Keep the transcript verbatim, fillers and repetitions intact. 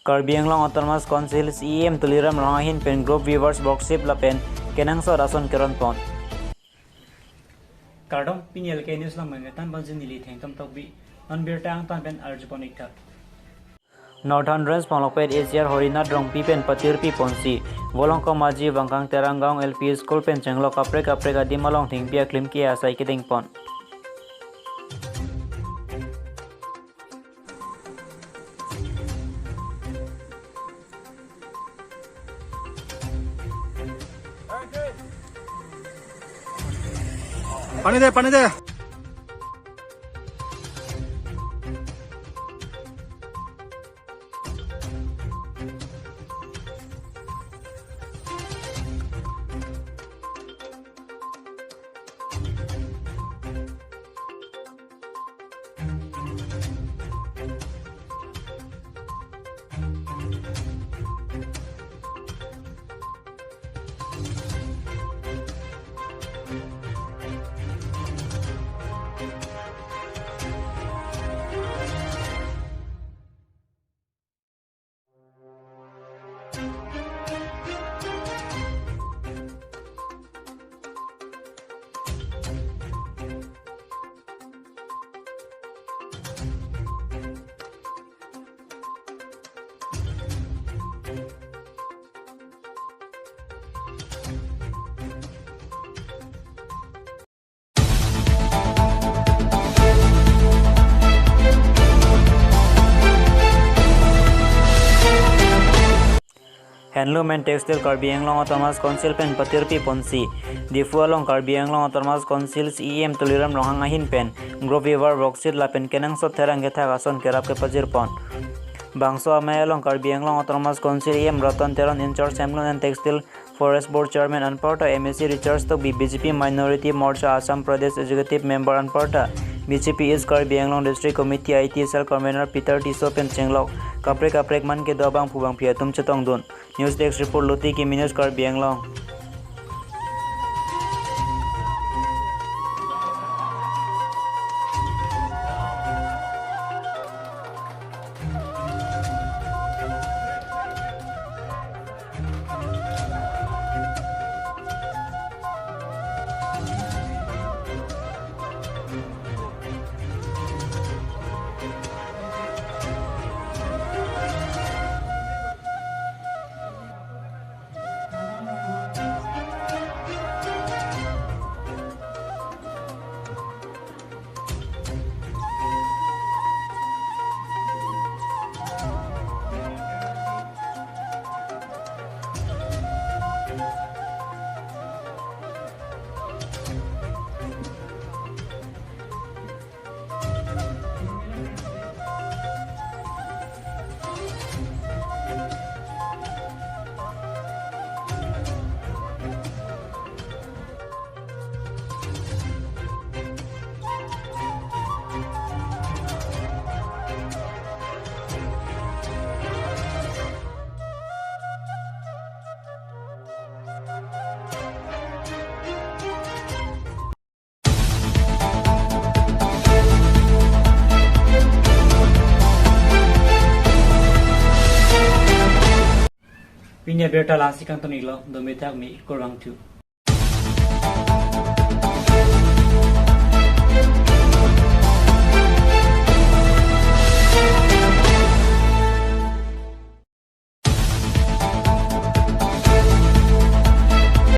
Karbi Anglong Autonomous Council C E M Tuliram Ronghang ahin pen group viewers workshop lapen kenangsot ason keron pon. Kardom, pini L K news along mengetan pon si neli Thengtom Tokbi, non birta angtan pen arjupon ik tha. Northern Range Phonglokpet A C R Horinath Rongpi pen patirpi ponsi, Volongkom Aji Vangkang Terang Gaon L P School pen chenglok kaprek kaprek adim along thengpi aklim ke asai kedeng pon. Pani de, pani de. Handloom and Textile Karbi Anglong Autonomous Council pen patirpi ponsi, Diphu along Karbi Anglong Autonomous Council C E M Tuliram Ronghang ahin pen group viewer workshop lapen kenangsot therang kethak ason kerap kepajir pon. Bangso amei along Karbi Anglong Autonomous Council E M Ratan Teron, in charge Handloom and Textile, Forest Board Chairman anparta M A C Richard Tokbi, B J P Minority Morcha Assam Pradesh Executive Member anparta, B J P East Karbi Anglong District Committee I T Cell Convener Peter Tisso pen chenglok kaprek kaprek man kedo abangphu bangphi atum chetongdun. News Desk Report, Lotiki News, Karbi Anglong. Pini abirta lasi kangton iklo, dome thak me ikur vangthu.